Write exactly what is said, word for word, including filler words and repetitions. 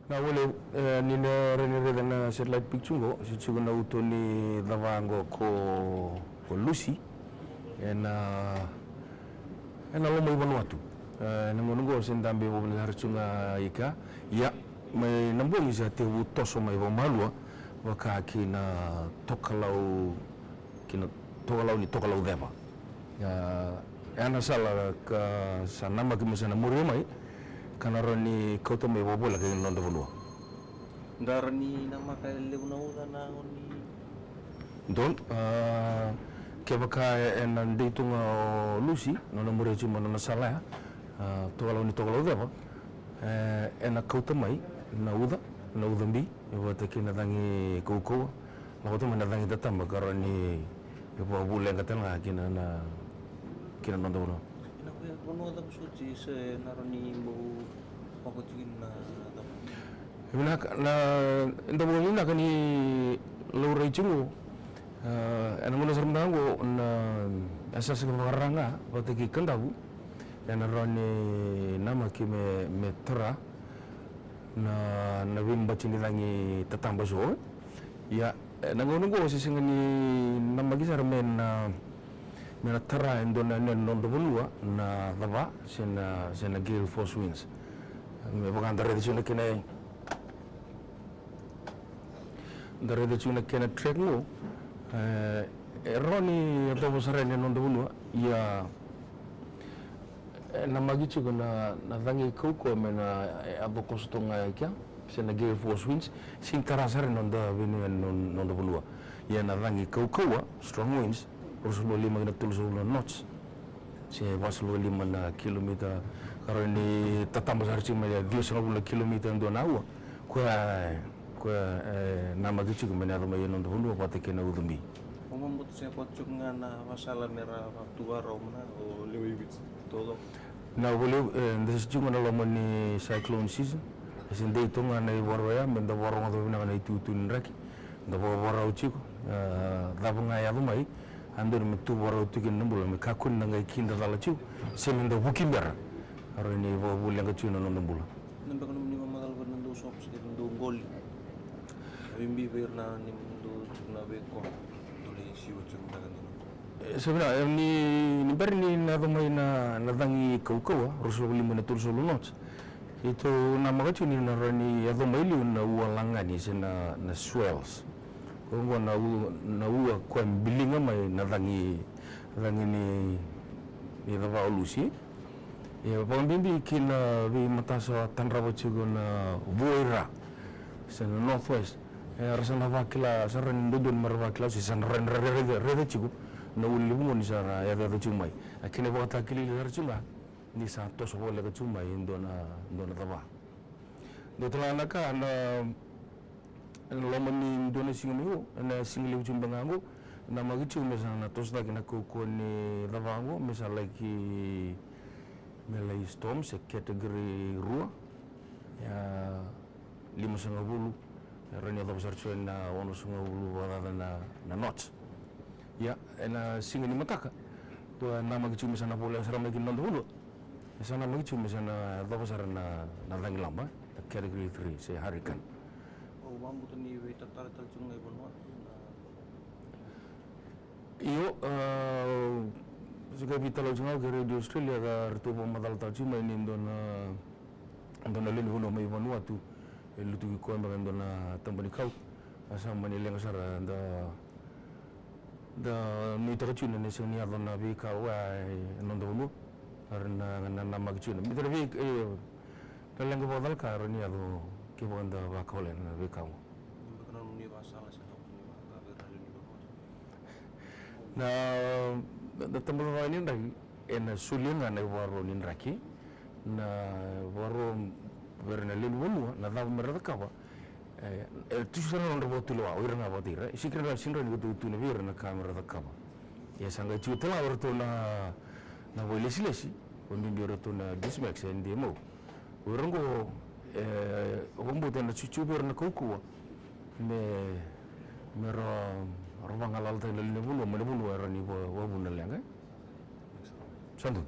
Na vole, e, ni na rawa ni raica na satellite picture qo, se tiko na uto ni cava qo ko, ko Lucy. E na, e na loma i Vanuatu. E, na gauna qo se dabe vovona sara tiko ga i kea. Ia, mai na bogi sa tevu toso mai vakamalua, vaka ki na tokalau, ki na tokalau ni tokalau ceva. Ia, e na sala ka sa namaki me sa na muria mai, ka na rawa ni kauta mai vakavoleka ki na noda vanua. Da rawa ni namaka e levu na uca na oni. Don, a, kevaka e, e na dei tu ga o Lucy, nona muria tu mai nona sala ya, a, tokalau ni tokalau ceva, e, e na kauta mai na uca, na uca bi, e vata kei na cagi kaukauwa, lako tu mai na cagi tataba ka rawa ni vakavuleqa tale ga ki na, na, ki na noda vanua. Ena vanua cava soti se na rawa ni bau lako tiko kina na cava? Vinaka, na, da vakavinaka ni laurai tiko, e, ena gauna sara mada qo na, e sa sega vakaraga vata kei Kadavu, e na rawa ni namaki me, me tara na, na veibati ni cagi tataba so. Ia, e, na gauna qo se sega ni namaki sara me na, me na tara e dua na, na noda vanua na cava, se na, se na gale force winds. Me vaka da raica tiko na kena, da raica tiko na kena track qo, e, e rawa ni yacova sara yani e noda vanua, ia, e namaki tiko na, na cagi kaukauwa me na, e, yaco koso toka ga e kea, se na gale force winds, sega ni tara sara e noda vanua, e no-, noda vanua. Ia na cagi kaukauwa, strong winds, ruasagavulu ka lima ki na tolusagavulu na knots. Se vasagavulu ka lima na kilomita, ka rawa ni tataba sara tiko mai na ciwasagavulu na kilomita e dua na aua. Koya, koya, e, namaki tiko me na yaco mai e noda vanua vata kei na uca bi. O Mabuta, se vaka tiko ga na vakasala me ra vakatuvakarau mada o lewe i Viti taucoko. Na vole, e, da se tiko ga na loma ni cyclone season. E se dei toka ga na ivakarau ya me da vakarogoca vinaka na itutu ni draki. Da vakavakarau tiko, e, cava ga e yaco mai, a dodonu me tu vakarau tu kina na bula, me kakua ni da qai kidacala tiko, se me da vuki bera. A rawa ni vakavuleqa tiko na noda bula. Na beka nomuni vakamacala vei ira na dau shops kei na dau qoli? A veibibi vei ira na ni dau tiko na veikoro, dau lai siwa tiko beka dina. E, sa vinaka, e, ni, ni bera ni na yaco mai na, na cagi kaukauwa, ruasagavulu ka lima na tolusagavulu knots. Keitou namaka tiko ni na rawa ni yaco mai liu na ua lagani se na, na swells. Ko qo na u-, na ua koya e biliga mai na cagi, cagi ni, ni cava o Lucy. Ia vakabibi ki na veimataka sa tadrava tiko na vuaira se na northwest. E, ra sa na vakila, sa rawa ni dodonu me ra vakila se sa na rawa ni ra raica, raica tiko na ua levu qo ni sa na yacoyaco tiko mai. A kena ivakatakilakila sara tiko ga ni sa toso voleka tiko mai e dua na, dua na cava. Dua tale ga na ka na, ena loma ni dua na siga mai qo, ena siga levu tiko beka ga qo, namaki tiko me sa na toso cake na kaukauwa ni cava qo, me sa laki, me lai storm se category rua. Ia, limasagavulu, e rawa ni yacova sara tiko ena onosagavulu vakacaca na, na knots. Ia, ena siga ni mataka, dua namaki tiko me sa na voleka sara mai ki na noda vanua. E sa namaki tiko me sa na yacova sara na, na cagilaba, na category three, se hurricane. O Vabuta, ni veitatara tale tiko ga i vanua, na Io, a, se qai veitalanoa tiko ga o kei Radio Australia ka ratou vakamacala tale tiko mai ni dua na, dua na lewe ni vanua mai Vanuatu e lutuki koya beka e dua na taba ni kau. A sa mani leqa sara, da, da nuitaka tiko ni na sega ni yaco na veika oya e noda vanua. Era na, na, namaki tiko na, me tara vei, e, na leqa vakacalaka era ni yaco kevaka da vakawalena na veika oqo. Beka na nomuni vakasala se na nomuni vakavera lewe ni vanua. Na, na tabacakacaka ni draki, ena solia ga na ivakaro ni draki, na ivakaro vei ira na lewe ni vanua, na cava me ra cakava, e, e tu sara na nodra vakatulewa, o ira ga vakataki ira, e sega ni rawa ni ka tu vei ira na ka me ra cakava. Ia sa qai tiko tale ga o iratou na, na vakailesilesi, vakabibi o iratou na DISMEC se D M O. O ira oqo, e, vakabauta ena sucu vei ira na kaukauwa me, me ra, ra vagalalataki na lewe ni vanua mai na vanua era ni va, vakavuna na leqa. Sa donu.